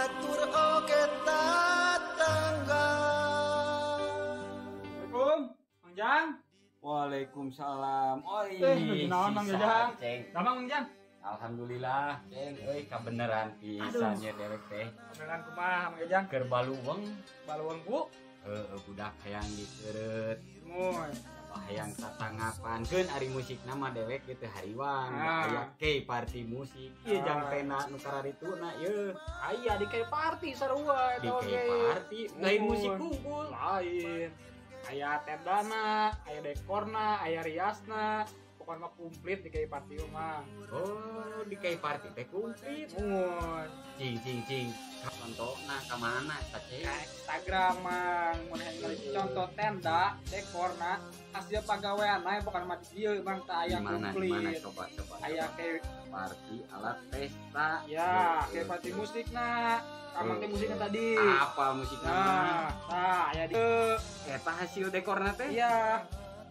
Batur oge tatangga. Assalamualaikum, Mang Jang. Waalaikumsalam. Oh, Eh, naon, Mang Jajang? Ceng. Damang, Mang Jang. Alhamdulillah, Ceng, euy kabeneran pisan nya dewek teh. Kabeneran kumaha, Mang Jajang? Keur baluweng, Baluweng ku. Heeh, budak hayang dikeureut, Moy. Hayang tatanggapan keun ari musikna mah dewek gitu hariwang, Ah. aya ke party musik. Ieu jang Ah. tena nu kararituna ieu. Aya di kayak party sarua Di eta ke oge. party, lain musik Mun. kumpul. Lain. Aya tendana, aya dekorna, aya riasna. Pokoknya mah komplit di kayak party mah. Oh, di ke party teh komplit. Mun. Cing cing cing. Contona ka mana eta, Ceng? Ka Instagram, Mang, mun hayang ningali contoh tenda, dekorna, hasil pagawean pokoknya mah di dieu, Mang, tah aya Di mana, di mana? komplit. Coba coba. Aya Coba. Kayak Party alat pesta. Ya, kayak party musikna. Kamang teh musikna tadi. Apa musikna? Nah, nah, aya di Eta hasil dekorna teh? Iya.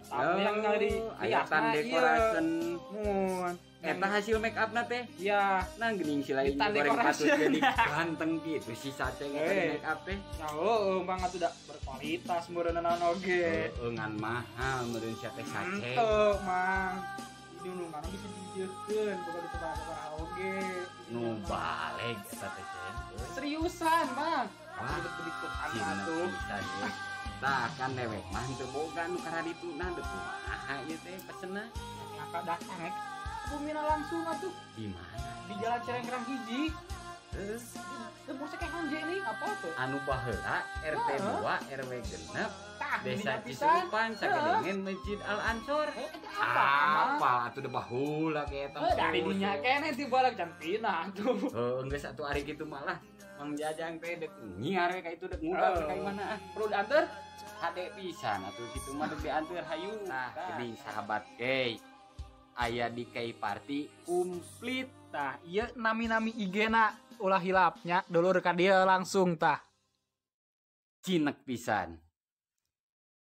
Tapi yang ningali di aya tan riasna, iya. decoration. Mun. Eta hasil make upna teh? Iya. Nah, geuning si lain Di tan goreng patut decoration. jadi ganteng gitu si Saceng eta di Eh. make up teh. Nah, heueuh, Bang, atuh da berkualitas meureun naon oge. Heeh, ngan mahal meureun sia teh, Saceng. Henteu, Mang. Ini nu mana bisa dijiekeun, boga ditebak-tebak oge. Nu baleg eta teh, Ceng. Seriusan, Mang. Wah, Begitu cina atuh. pisan euy. Tah kan dewek mah teu boga nu karadituna, deuk kumaha ieu teh pesenna? Ngaka datang eh. Bumina langsung atuh. Di mana? Di Jalan Cirengkerang 1. Heeh. Teu musik kayak hanje nih, apa tuh? Anu baheula RT 2 RW 6 Tah, Desa dinya pisan. Cisurupan sagedengeun Masjid Al Ansor. Eh, eta apa? Mang? Apa atuh da baheula ge eta? Eh, dari dinya keneh ti balak cantina atuh. Heuh, geus atuh ari kitu malah Mang Jajang teh dek nyiar we ka itu, dek ngudag we ka imana ah. Perlu diantar? Hade pisan atuh kitu mah dek dianteur hayu. Tah, geuning sahabat Kei. Aya di Kei Party komplit. Tah, ieu nami-nami IG-na ulah hilapnya dulur ka dieu langsung tah. Cinek pisan.